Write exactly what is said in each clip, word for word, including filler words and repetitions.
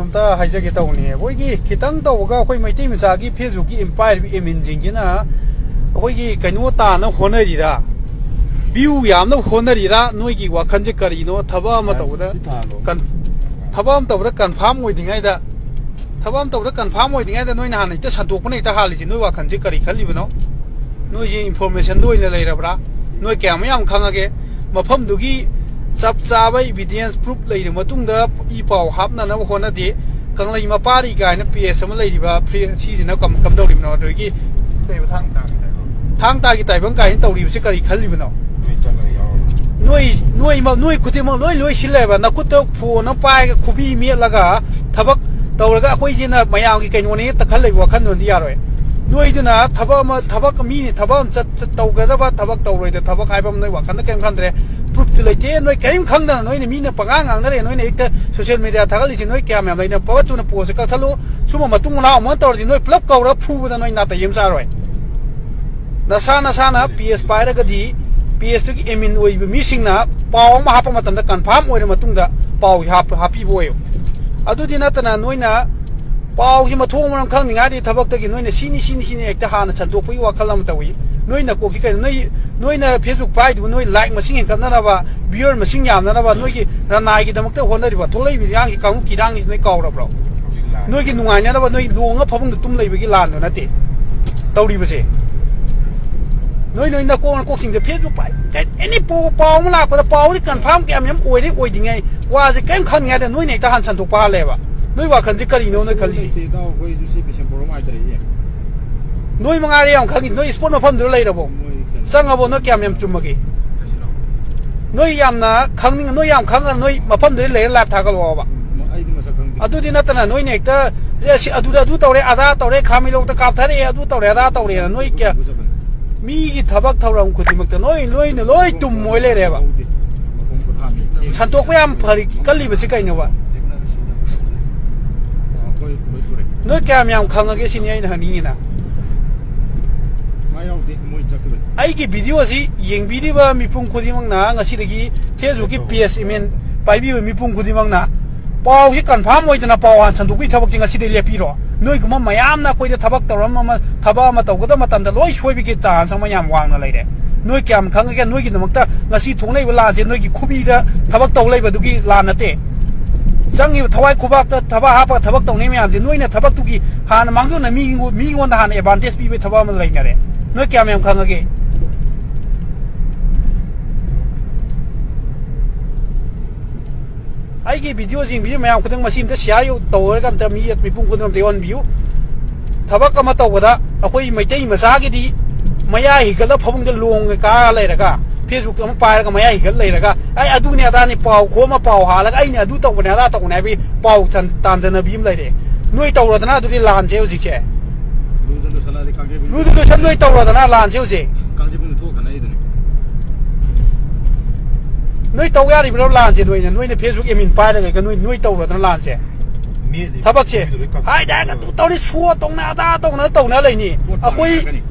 ꯑꯝꯇ ꯍꯥꯏꯖꯒꯦ ꯇꯧꯕꯅꯤ꯫ ꯑꯩꯈꯣꯏꯒꯤ ꯈꯤꯇꯪ ꯇꯧꯕꯒ ꯑꯩꯈꯣꯏ ꯃꯩꯇꯩ ꯃꯆꯥꯒꯤ Facebook ꯀꯤ ꯏꯝꯄꯥꯏꯔꯤꯕ ꯑꯦꯃꯤꯟꯁꯤꯡꯁꯤꯅ ꯑꯩꯈꯣꯏꯒꯤ ꯀꯩꯅꯣ ꯇꯥꯅꯕ ꯍꯣꯠꯅꯔꯤꯔꯥ, ꯚ꯭ꯌꯨ ꯌꯥꯝꯅꯕ ꯍꯣꯠꯅꯔꯤꯔꯥ, ꯅꯣꯏꯒꯤ ꯋꯥꯈꯜꯁꯦ ꯀꯔꯤꯅꯣ? ꯊꯕꯛ ꯑꯃ ꯇꯧꯕꯗ ꯀꯟ- ꯊꯕꯛ ꯑꯃ ꯇꯧꯕꯗ ꯀꯟꯐꯥꯔꯝ ꯑꯣꯏꯗ꯭ꯔꯤꯉꯩꯗ, ꯊꯕꯛ ꯑꯃ ꯇꯧꯕꯗ ꯀꯟꯐꯥꯔꯝ ꯑꯣꯏꯗ꯭ꯔꯤꯉꯩꯗ ꯅꯣꯏꯅ ꯍꯥꯟꯅ ꯍꯦꯛꯇ ꯁꯟꯗꯣꯛꯄꯅ ꯍꯦꯛꯇ ꯍꯥꯜꯂꯤꯁꯦ, ꯅꯣꯏ ꯋꯥꯈꯜꯁꯦ ꯀꯔꯤ ꯈꯜꯂꯤꯕꯅꯣ? ꯅꯣꯏꯁꯦ ꯏꯟꯐꯣꯔꯃꯦꯁꯟꯗ ꯑꯣꯏꯅ ꯂꯩꯔꯕ꯭ꯔꯥ? ꯅꯣꯏ ꯀꯌꯥꯃꯨꯛ ꯌꯥꯝ ꯈꯪꯉꯒꯦ? ꯃꯐꯝꯗꯨꯒꯤ ꯆꯞ ꯆꯥꯕ ꯏꯕꯤꯗꯦꯟꯁ ꯄ꯭ꯔꯨꯐ ꯂꯩꯔ ꯃꯇꯨꯡꯗ ꯏ ꯄꯥꯎ ꯍꯥꯞꯅꯅꯕ ꯍꯣꯠꯅꯗꯦ꯫ ꯀꯪꯂꯩ ꯃꯄꯥꯔꯤ ꯀꯥꯏꯅ ꯄꯦꯖ ꯑꯃ ꯂꯩꯔꯤꯕ ꯐ꯭ꯔꯤ-, ꯁꯤꯁꯤꯅ ꯀꯝ-, ꯀꯝꯗꯧꯔꯤꯕꯅꯣ? ꯑꯗꯨꯒꯤ ꯀꯩꯕ ꯊꯥꯡ-, ꯊꯥꯡ ꯇꯥꯒꯤ ꯇꯥꯏꯕꯪ ꯀꯥꯏꯅ ꯇꯧꯔꯤꯕꯁꯤ ꯀꯔꯤ ꯈꯜꯂꯤꯕꯅꯣ? ꯅꯣꯏ ꯆꯪꯉꯒ ꯌꯥꯎꯔꯕ? ꯅꯣꯏ, ꯅꯣꯏ ꯃ-, ꯅꯣꯏ ꯈꯨꯗꯤꯡꯃꯛ ꯂꯣꯏ, ꯂꯣꯏ ꯁꯤꯜꯂꯦꯕ꯫ ꯅꯈꯨꯠꯇ ꯐꯣꯟ ꯑꯃ ꯄꯥꯏꯔꯒ ꯈꯨꯕꯤ ꯃꯦꯠꯂꯒ ꯊꯕꯛ ꯇꯧꯔꯒ ꯑꯩꯈꯣꯏꯁꯤꯅ ꯃꯌꯥꯝꯒꯤ ꯀꯩꯅꯣꯅꯦ ꯇꯛꯈꯠ ꯂꯩꯕ ꯋꯥꯈꯜꯗꯨꯅꯗꯤ ꯌꯥꯔꯣꯏ꯫ ꯅꯣꯏꯗꯨꯅ ꯊꯕꯛ ꯑꯃ, ꯊꯕꯛ ꯃꯤꯅ ꯊꯕꯛ ꯑꯃ ꯆꯠ-, ꯆꯠ-, ꯇꯧꯒꯗꯕ ꯊꯕꯛ ꯇꯧꯔꯣꯏꯗ ꯊꯕꯛ ꯍꯥꯏꯕ ꯑꯃ ꯅꯣꯏ ꯋꯥꯈꯜꯗ ꯀꯔꯤꯝ ꯈꯟꯗ꯭ꯔꯦ꯫ ꯄ꯭ꯔꯨꯐꯇꯨ ꯂꯩꯇꯦ꯫ ꯅꯣꯏ ꯀꯔꯤꯝ ꯈꯪꯗꯅ ꯅꯣꯏꯅ ꯃꯤꯅ ꯄꯉꯥꯡ ꯉꯥꯡꯅꯔꯦ꯫ ꯅꯣꯏꯅ ꯍꯦꯛꯇ ꯁꯣꯁꯤꯌꯦꯜ ꯃꯦꯗꯤꯌꯥ ꯊꯥꯒꯠꯂꯤꯁꯦ ꯅꯣꯏ ꯀꯌꯥꯝ ꯌꯥꯝ ꯂꯩꯅ ꯄꯕꯠꯇꯨꯅ ꯄꯣꯁꯁꯦ ꯀꯛꯊꯠꯂꯨ꯫ ꯁꯨꯝꯕ ꯃꯇꯨꯡ ꯃꯅꯥꯎ ꯑꯃ ꯇꯧꯔꯗꯤ ꯅꯣꯏ ꯄꯨꯂꯞ ꯀꯧꯔꯒ ꯐꯨꯕꯗ ꯅꯣꯏ ꯅꯥꯇꯩ ꯑꯃ ꯆꯥꯔꯣꯏ꯫ ꯅꯁꯥ ꯅꯁꯥꯅ ꯄꯦꯖ ꯄꯥꯏꯔꯒꯗꯤ ꯄꯦꯖꯇꯨꯒꯤ ꯑꯦꯃꯤꯟ ꯑꯣꯏꯕ ꯃꯤꯁꯤꯡꯅ ꯄꯥꯎ ꯑꯃ ꯍꯥꯞꯄ ꯃꯇꯝꯗ ꯀꯟꯐꯥꯔꯝ ꯑꯣꯏꯔ ꯃꯇꯨꯡꯗ ꯄꯥꯎ ꯍꯥꯞ-, ꯍꯥꯞꯄꯤꯕ ꯑꯣꯏꯌꯨ꯫ ꯑꯗꯨꯗꯤ ꯅꯠꯇꯅ ꯅꯣꯏꯅ ꯄꯥꯎꯁꯤ ꯃꯊꯣꯡ ꯃꯔꯝ ꯈꯪꯅꯤꯡꯉꯥꯏꯗꯤ ꯊꯕꯛꯇꯒꯤ ꯅꯣꯏꯅ ꯁꯤꯅꯤ, ꯁꯤꯅꯤ, ꯁꯤꯅꯤ ꯍꯦꯛꯇ ꯍꯥꯟꯅ ꯁꯟꯗꯣꯛꯄꯒꯤ ꯋꯥꯈꯜ ꯑꯃ ꯇꯧꯏ꯫ ꯅꯣꯏ ꯅꯀꯣꯛꯁꯤ ꯀꯩꯅꯣ? ꯅꯣꯏ, ꯅꯣꯏꯅ Facebook ꯄꯥꯏꯗꯨꯕꯨ ꯅꯣꯏ ꯂꯥꯏꯛ ꯃꯁꯤꯡ ꯍꯦꯟꯒꯠꯅꯅꯕ, ꯚ꯭ꯌꯨꯋꯔ ꯃꯁꯤꯡ ꯌꯥꯝꯅꯅꯕ, ꯅꯣꯏꯒꯤ ꯔꯅꯥꯏꯒꯤꯗꯃꯛꯇ ꯍꯣꯠꯅꯔꯤꯕ ꯊꯣꯛꯂꯛꯏꯕ ꯏꯔꯥꯡꯒꯤ ꯀꯥꯡꯂꯨꯞꯀꯤ ꯏꯔꯥꯡꯒꯤ ꯅꯣꯏ ꯀꯥꯎꯔꯕ꯭ꯔꯣ? ꯍꯧꯖꯤꯛ ꯂꯥꯟ ꯅꯣꯏꯒꯤ ꯅꯨꯡꯉꯥꯏꯅꯅꯕ ꯅꯣꯏ ꯂꯣꯡꯉ ꯐꯃꯨꯡꯗ ꯇꯨꯝ ꯂꯩꯕꯒꯤ ꯂꯥꯟꯗꯣ ꯅꯠꯇꯦ ꯇꯧꯔꯤꯕꯁꯦ꯫ ꯅꯣꯏ, ꯅꯣꯏ ꯅꯀꯣꯛ ꯅꯀꯣꯛꯁꯤꯡꯗ Facebook ꯄꯥꯏ, ꯑꯦꯅꯤ ꯄꯥꯎ, ꯄꯥꯎ ꯑꯃ ꯂꯥꯛꯄꯗ ꯄꯥꯎꯁꯤ ꯀꯟꯐꯥꯔꯝ ꯀꯌꯥꯝ ꯌꯥꯝ ꯑꯣꯏꯔꯦ ꯑꯣꯏꯗ꯭ꯔꯤꯉꯩ ꯋꯥꯁꯦ ꯀꯔꯤꯝ ꯈꯪꯉꯤꯉꯩꯗ ꯅꯣꯏꯅ ꯍꯦꯛꯇ ꯍꯥꯟꯅ ꯁꯟꯗꯣꯛꯄ ꯍꯥꯜꯂꯦꯕ꯫ ꯅꯣꯏ ꯋꯥꯈꯜꯁꯦ ꯀꯔꯤꯅꯣ ꯅꯣꯏ ꯈꯜꯂꯤꯁꯦ? ꯂꯩꯇꯦ ꯏꯇꯥꯎ, ꯑꯩꯈꯣꯏꯁꯨ ꯁꯤ ꯕꯤꯁꯦꯝꯄꯨꯔ ꯑꯃ ꯍꯥꯏꯗꯔꯛꯏ꯫ ꯅꯣꯏ ꯃꯉꯥꯏꯔꯦ ꯌꯥꯝ ꯈꯪꯉꯤ꯫ ꯅꯣꯏ ꯏꯁꯄꯣꯔꯠ ꯃꯐꯝꯗꯨꯗ ꯂꯩꯔꯕꯣ? ꯃꯣꯏ ꯀꯩꯅꯣ ꯆꯪꯉꯕꯣ? ꯅꯣꯏ ꯀꯌꯥꯝ ꯌꯥꯝ ꯆꯨꯝꯃꯒꯦ? ꯅꯣꯏ ꯌꯥꯝꯅ ꯈꯪꯅꯤꯡ-, ꯅꯣꯏ ꯌꯥꯝ ꯈꯪꯉꯒ ꯅꯣꯏ ꯃꯐꯝꯗꯨꯗ ꯂꯩꯔ ꯂꯥꯏꯚ ꯊꯥꯒꯠꯂꯛꯑꯣꯕ꯫ ꯑꯩꯗꯤ ꯃꯁꯛ ꯈꯪꯗꯦ꯫ ꯑꯗꯨꯗꯤ ꯅꯠꯇꯅ ꯅꯣꯏꯅ ꯍꯦꯛꯇ, "ꯑꯦ, ꯁꯤ ꯑꯗꯨꯗ ꯑꯗꯨ ꯇꯧꯔꯦ, ꯑꯗꯥ ꯇꯧꯔꯦ, ꯈꯥꯃꯤꯂꯣꯛꯇ ꯀꯥꯞꯊꯔꯛꯑꯦ, ꯑꯗꯨ ꯇꯧꯔꯦ, ꯑꯗꯥ ꯇꯧꯔꯦꯅ" ꯅꯣꯏ ꯀꯌꯥ, ꯃꯤꯒꯤ ꯊꯕꯛ ꯊꯧꯔꯝ ꯈꯨꯗꯤꯡꯃꯛꯇ ꯅꯣꯏ, ꯅꯣꯏꯅ ꯂꯣꯏ ꯇꯨꯝꯃꯣꯏ ꯂꯩꯔꯦꯕ꯫ ꯁꯟꯇꯣꯛꯄ ꯌꯥꯝ ꯐꯔꯤ, ꯀꯜꯂꯤꯕꯁꯤ ꯀꯩꯅꯣꯕ? ꯅꯣꯏ ꯀꯌꯥꯝ ꯌꯥꯝ ꯈꯪꯉꯒꯦ ꯁꯤꯅꯤ ꯑꯩꯅ ꯍꯪꯅꯤꯡꯉꯤꯅ꯫ ꯑꯩꯒꯤ ꯚꯤꯗꯤꯑꯣꯁꯤ ꯌꯦꯡꯕꯤꯔꯤꯕ ꯃꯤꯄꯨꯝ ꯈꯨꯗꯤꯡꯃꯛꯅ, ꯉꯁꯤꯗꯒꯤ Facebook ꯀꯤ ꯄꯦꯖ ꯑꯦꯃꯤꯟ ꯄꯥꯏꯕꯤꯕ ꯃꯤꯄꯨꯝ ꯈꯨꯗꯤꯡꯃꯛꯅ ꯄꯥꯎꯁꯤ ꯀꯟꯐꯥꯔꯝ ꯑꯣꯏꯗꯅ ꯄꯥꯎ ꯍꯥꯟꯅ ꯁꯟꯗꯣꯛꯄꯒꯤ ꯊꯕꯛꯁꯤ ꯉꯁꯤꯗꯩ ꯂꯦꯞꯄꯤꯔꯣ? ꯅꯣꯏꯒꯨꯝꯕ ꯃꯌꯥꯝꯅ ꯑꯩꯈꯣꯏꯗ ꯊꯕꯛ ꯇꯧꯔꯝꯕ ꯑꯃ, ꯊꯕꯛ ꯑꯃ ꯇꯧꯒꯗꯕ ꯃꯇꯝꯗ ꯂꯣꯏ ꯁꯣꯏꯕꯒꯤ ꯆꯥꯟꯁ ꯑꯃ ꯌꯥꯝ ꯋꯥꯡꯅ ꯂꯩꯔꯦ꯫ ꯅꯣꯏ ꯀꯌꯥꯝ ꯈꯪꯉꯒꯦ? ꯅꯣꯏꯒꯤꯗꯃꯛꯇ ꯉꯁꯤ ꯊꯣꯛꯂꯛꯏꯕ ꯂꯥꯟꯁꯦ ꯅꯣꯏꯒꯤ ꯈꯨꯕꯤꯗ ꯊꯕꯛ ꯇꯧ ꯂꯩꯕꯗꯨꯒꯤ ꯂꯥꯟ ꯅꯠꯇꯦ꯫ ꯆꯪꯉꯤꯕ ꯊꯋꯥꯏ ꯈꯨꯕꯥꯛꯇ ꯊꯕꯛ ꯍꯥꯞꯄꯒ ꯊꯕꯛ ꯇꯧꯅꯩ ꯃꯌꯥꯝꯁꯦ ꯅꯣꯏꯅ ꯊꯕꯛꯇꯨꯒꯤ ꯍꯥꯟꯅ ꯃꯥꯡꯖꯧꯅ ꯃꯤ, ꯃꯤꯉꯣꯟꯗ ꯍꯥꯟꯅ ꯑꯦꯗꯚꯥꯟꯇꯦꯖ ꯄꯤꯕꯒꯤ ꯊꯕꯛ ꯑꯃ ꯂꯩꯅꯔꯦ꯫ ꯅꯣꯏ ꯀꯌꯥꯝ ꯌꯥꯝ ꯈꯪꯉꯒꯦ? ꯑꯩꯒꯤ ꯚꯤꯗꯤꯑꯣꯁꯤꯡ, ꯚꯤꯗꯤꯑꯣ ꯃꯌꯥꯝ ꯈꯨꯗꯤꯡꯃꯛ ꯃꯁꯤ ꯑꯝꯇ ꯁꯤꯌꯥꯔ ꯇꯧꯔꯒ ꯑꯝꯇ ꯃꯤ ꯃꯤꯄꯨꯝ ꯈꯨꯗꯤꯡꯃꯛ ꯑꯝꯇ ꯌꯧꯍꯟꯕꯤꯌꯨ꯫ ꯊꯕꯛ ꯑꯃ ꯇꯧꯕꯗ ꯑꯩꯈꯣꯏ ꯃꯩꯇꯩ ꯃꯆꯥꯒꯤꯗꯤ ꯃꯌꯥ ꯍꯤꯒꯠꯂ ꯐꯃꯨꯡꯗ ꯂꯣꯡꯉ ꯀꯥ ꯂꯩꯔꯒ, ꯐꯦꯁꯕꯨꯛ ꯑꯃ ꯄꯥꯏꯔꯒ ꯃꯌꯥ ꯍꯤꯒꯠ ꯂꯩꯔꯒ, "ꯑꯩ ꯑꯗꯨꯅꯦ ꯑꯗꯥꯅꯦ" ꯄꯥꯎ ꯈꯣꯝꯃ ꯄꯥꯎ ꯍꯥꯜꯂꯒ, "ꯑꯩꯅ ꯑꯗꯨ ꯇꯧꯕꯅꯦ ꯑꯗꯥ ꯇꯧꯕꯅꯦ" ꯍꯥꯏꯕꯒꯤ ꯄꯥꯎ ꯇꯥꯟ-, ꯇꯥꯟꯗꯅꯕꯤ ꯑꯃ ꯂꯩꯔꯦ꯫ ꯅꯣꯏ ꯇꯧꯔꯗꯅ ꯑꯗꯨꯗꯤ ꯂꯥꯟꯁꯦ ꯍꯧꯖꯤꯛꯁꯦ꯫ ꯂꯨꯗ ꯂꯨꯁꯟ ꯅꯣꯏ ꯇꯧꯔꯗꯅ ꯂꯥꯟꯁꯦ ꯍꯧꯖꯤꯛ꯫ ꯅꯣꯏ ꯇꯧ ꯌꯥꯔꯤꯕ꯭ꯔꯣ ꯂꯥꯟꯁꯦ? ꯅꯣꯏꯅ, ꯅꯣꯏꯅ ꯐꯦꯁꯕꯨꯛ ꯑꯦꯃꯤꯟ ꯄꯥꯏꯔꯒ ꯅꯣꯏ, ꯅꯣꯏ ꯇꯧꯔꯗꯅ ꯂꯥꯟꯁꯦ꯫ ꯊꯕꯛꯁꯦ ꯍꯥꯏꯗꯤ ꯍꯥꯏꯅ ꯇꯧꯔꯤ, ꯁꯣ ꯇꯧꯅ, ꯑꯗꯥ ꯇꯧꯅ, ꯇꯧꯅ ꯂꯩꯅꯤ꯫ ꯑꯩꯈꯣꯏ,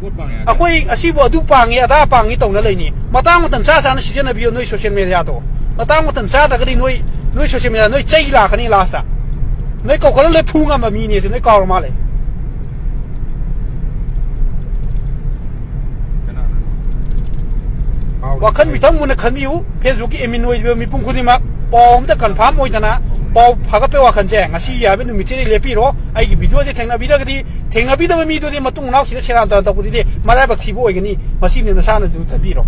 ꯑꯩꯈꯣꯏ ꯑꯁꯤꯕꯨ ꯑꯗꯨ ꯄꯥꯡꯉꯤ, ꯑꯗꯥ ꯄꯥꯡꯉꯤ ꯇꯧꯅ ꯂꯩꯅꯤ꯫ ꯃꯇꯥꯡ ꯃꯇꯝ ꯆꯥ ꯆꯥꯅ ꯁꯤꯖꯤꯟꯅꯕꯤꯌꯨ ꯅꯣꯏ ꯁꯣꯁꯤꯌꯦꯜ ꯃꯦꯗꯤꯌꯥꯗꯣ꯫ ꯃꯇꯥꯡ ꯃꯇꯝ ꯆꯥꯗ꯭ꯔꯒꯗꯤ ꯅꯣꯏ, ꯅꯣꯏ ꯁꯣꯁꯤꯌꯦꯜ ꯃꯦꯗꯤꯌꯥ ꯅꯣꯏ ꯆꯩ ꯂꯥꯛꯀꯅꯤ ꯂꯥꯁꯇ꯫ ꯅꯣꯏ ꯀꯧꯈꯠꯂ ꯂꯣꯏ ꯐꯨ ꯉꯝꯕ ꯃꯤꯅꯦꯁꯦ ꯅꯣꯏ ꯀꯥꯎꯔ ꯃꯥꯜꯂꯦ꯫ ꯋꯥꯈꯜ ꯃꯤꯊꯪ ꯃꯨꯟꯅ ꯈꯟꯕꯤꯌꯨ꯫ ꯐꯦꯁꯕꯨꯛꯀꯤ ꯑꯦꯃꯤꯟ ꯑꯣꯏꯔꯤꯕ ꯃꯤꯄꯨꯝ ꯈꯨꯗꯤꯡꯃꯛ ꯄꯥꯎ ꯑꯝꯇ ꯀꯟꯐꯥꯔꯝ ꯑꯣꯏꯗꯅ ꯄꯥꯎ ꯐꯒꯠꯄꯒꯤ ꯋꯥꯈꯜꯁꯦ ꯉꯁꯤ ꯌꯥꯕ ꯅꯨꯃꯤꯠꯁꯤꯗ ꯂꯦꯞꯄꯤꯔꯣ꯫ ꯑꯩꯒꯤ ꯚꯤꯗꯤꯑꯣꯁꯦ ꯊꯦꯡꯅꯕꯤꯔꯒꯗꯤ, ꯊꯦꯡꯅꯕꯤꯗꯕ ꯃꯤꯗꯨꯗꯤ ꯃꯇꯨꯡ ꯃꯅꯥꯎ ꯁꯤꯗ ꯁꯦꯔꯥꯟ ꯇꯨꯔꯥꯟ ꯇꯧꯕꯗꯨꯗꯤ ꯃꯔꯥꯏꯕꯛ ꯊꯤꯕ ꯑꯣꯏꯒꯅꯤ꯫ ꯃꯁꯤꯅꯤ ꯅꯁꯥꯅꯁꯨ ꯈꯟꯕꯤꯔꯣ꯫